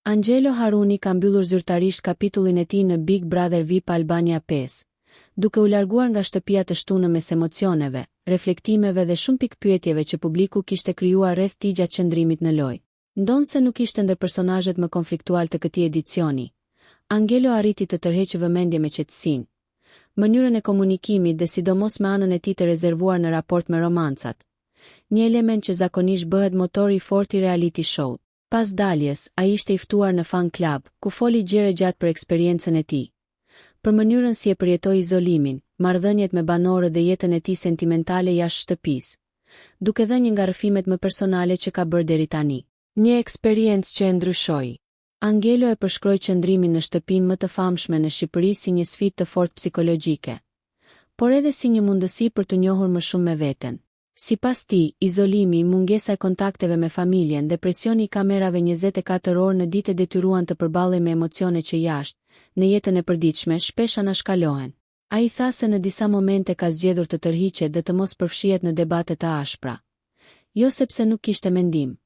Angelo Haruni ka mbyllur zyrtarisht kapitullin e tij në Big Brother VIP Albania 5, duke u larguar nga shtëpia të shtunën mes emocioneve, reflektimeve dhe shumë pikëpyetjeve që publiku kishte krijuar rreth tij gjatë qëndrimit në lojë. Ndonëse nuk ishte ndër personazhet më konfliktualë të këtij edicioni, Angelo arriti të tërheqë vëmendje me qetësinë, mënyrën e komunikimit dhe sidomos me anën e tij të rezervuar në raport me romancat, një element që zakonisht bëhet motor i fortë i reality show. Pas daljes, ai ishte i ftuar në Fan Club, ku foli gjerë e gjatë për eksperiencën e tij. Për mënyrën si e përjetoi izolimin, marrëdhëniet me banorët dhe jetën e tij sentimentale jashtë shtëpisë, duke dhënë një nga rrëfimet më personale që ka bërë deri tani. Një eksperiencë që e ndryshoi. Angelo e përshkroi qëndrimin në shtëpinë më të famshme në Shqipëri si një sfidë të fortë psikologjike, por edhe si një mundësi për t'u njohur më shumë me veten. Sipas tij, izolimi, mungesa e kontakteve me familjen dhe presioni i kamerave 24 orë në ditë e detyruan të përballej me emocione që jashtë, në jetën e përditshme, shpesh anashkalohen. Ai tha se në disa momente ka zgjedhur të tërhiqet dhe të mos përfshihet në debate të ashpra. Jo sepse nuk kishte mendim,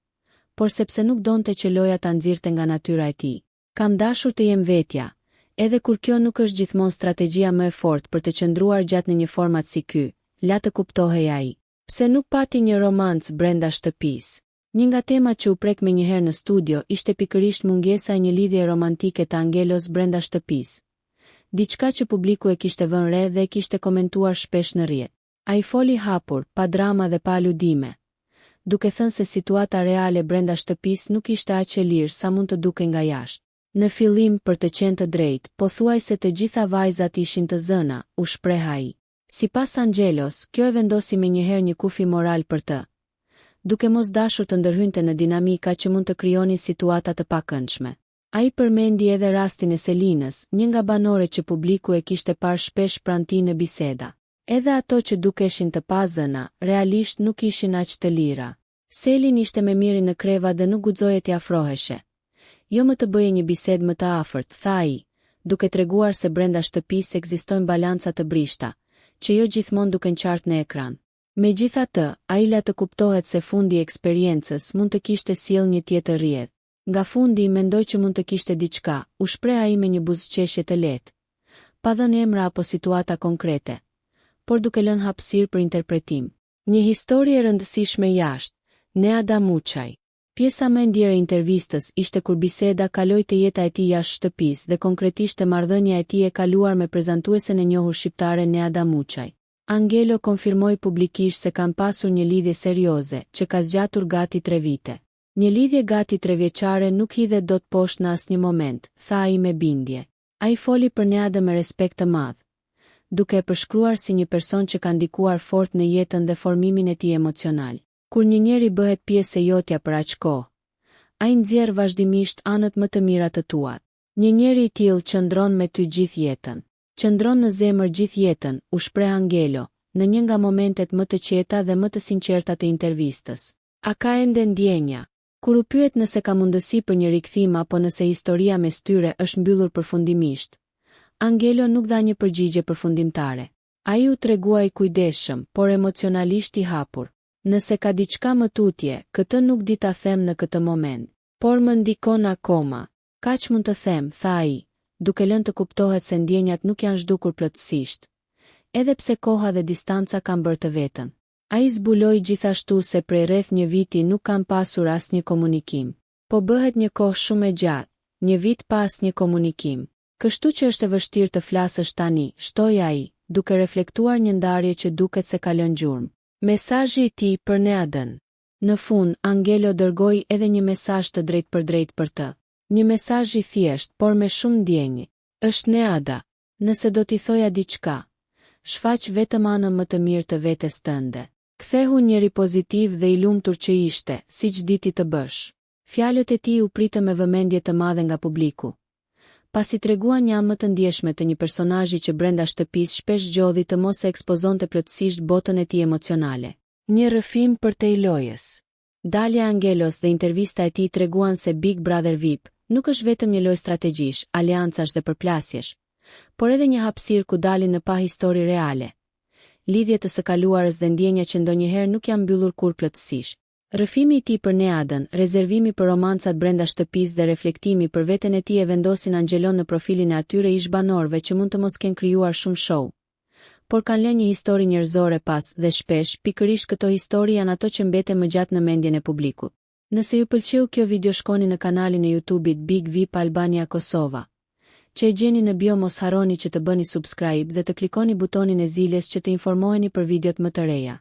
por sepse nuk donte që loja ta nxirrte nga natyra e tij. Kam dashur të jem vetja, edhe kur kjo nuk është gjithmonë strategjia më e fortë për të qëndruar gjatë në një format si ky, la të kuptohej ai. Pse nuk pati një romancë brenda shtëpisë? Një nga temat që u prek menjëherë në studio ishte pikërisht mungesa e një lidhjeje romantike të Angelos brenda shtëpisë. Diçka që publiku e kishte vënë re dhe e kishte komentuar shpesh në rrjet. Ai foli hapur, pa drama dhe pa aludime, duke thënë se situata reale brenda shtëpisë nuk ishte aq e lirë sa mund të dukej nga jashtë. Në fillim, për të qenë të drejtë, pothuajse të gjitha vajzat ishin të zëna, u shpreh ai. Sipas Angelos, kjo e vendosi menjëherë një kufi moral për të, duke mos dashur të ndërhynte në dinamika që mund të krijonin situata të pakëndshme. Ai përmendi edhe rastin e Selinës, një nga banoret që publiku e kishte parë shpesh pranë tij në biseda. Edhe ato që dukeshin të pazëna, realisht nuk ishin aq të lira. Selin ishte me Mirin në krevat dhe nuk guxoje t'i afroheshe. Jo më të bëje një bisedë më të afërt, tha ai, duke treguar se brenda shtëpisë ekzistojnë balanca të brishta, që jo gjithmonë duken qartë në ekran. Megjithatë, ai la të kuptohet se fundi i eksperiencës mund të kishte sjellë një tjetër rrjedhë. Nga fundi, mendoj që mund të kishte diçka, u shpreh ai me një buzëqeshje të lehtë. Pa dhënë emra apo situata konkrete, por duke lënë hapësirë për interpretim. Një histori e rëndësishme jashtë, Neada Muçaj. Pjesa më e ndjerë e intervistës ishte kur biseda kaloi te jeta e tij jashtë shtëpisë dhe konkretisht te marrëdhënia e tij e kaluar me prezantuesen e njohur shqiptare Neada Muçaj. Angelo konfirmoi publikisht se kanë pasur një lidhje serioze, që ka zgjatur gati tre vite. Një lidhje gati trevjeçare nuk hidhet dot poshtë në asnjë moment, tha ai me bindje. Ai foli për Neadën me respekt të madh, duke e përshkruar si një person që ka ndikuar fort në jetën dhe formimin e tij emocional. Kur një njeri bëhet pjesë e jotja për aq kohë, ai nxjerr vazhdimisht anët më të mira të tuat. Një njeri i tillë qëndron me ty gjithë jetën. Qëndron në zemër gjithë jetën, u shpreh Angelo, në një nga momentet më të qeta dhe më të sinqerta të intervistës. A ka ende ndjenja? Kur u pyet nëse ka mundësi për një rikthim apo nëse historia mes tyre është mbyllur përfundimisht, Angelo nuk dha një përgjigje përfundimtare. Ai u tregua i kujdesshëm, por emocionalisht i hapur. Nëse ka diçka më tutje, këtë nuk di ta them në këtë moment. Por më ndikon akoma. Kaq mund të them, tha ai, duke lënë të kuptohet se ndjenjat nuk janë zhdukur plotësisht, edhe pse koha dhe distanca kanë bërë të vetën. Ai zbuloi gjithashtu se prej rreth një viti nuk kanë pasur asnjë komunikim. Po bëhet një kohë shumë e gjatë, një vit pa asnjë komunikim. Kështu që është e vështirë të flasësh tani, shtoi ai, duke reflektuar një ndarje që duket se ka lënë gjurmë. Mesazhi i tij për Neadën. Në fund, Angelo dërgoi edhe një mesazh të drejtpërdrejtë për të. Një mesazh i thjeshtë, por me shumë ndjenjë. Është Neada. Nëse do t'i thoja diçka, shfaq vetëm anën më të mirë të vetes tënde. Kthehu njeri pozitiv dhe i lumtur që ishte, siç di ti të bësh. Fjalët e tij u pritën me vëmendje të madhe nga publiku. Pasi treguan një anë më të ndjeshme të një personazhi që brenda shtëpisë shpesh zgjodhi të mos e ekspozonte plotësisht botën e tij emocionale. Një rrëfim përtej lojës. Dalja e Angelos dhe intervista e tij treguan se Big Brother VIP nuk është vetëm një lojë strategjish, aleancash dhe përplasjesh, por edhe një hapësirë ku dalin në pah histori reale, lidhje të së kaluarës dhe ndjenja që ndonjëherë nuk janë mbyllur kurrë plotësisht. Rrëfimi i tij për Neadën, rezervimi për romancat brenda shtëpisë dhe reflektimi për veten e tij e vendosin Anxhelon në profilin e atyre ish-banorëve që mund të mos kenë krijuar shumë show, por kanë lënë një histori njerëzore pas dhe shpesh, pikërisht këto histori janë ato që mbeten më gjatë në mendjen e publikut. Nëse ju pëlqeu kjo video shkoni në kanalin e YouTube-it Big Vip Albania Kosova, që e gjeni në bio mos harroni që të bëni subscribe dhe të klikoni butonin e ziles që të informoheni për videot më të reja.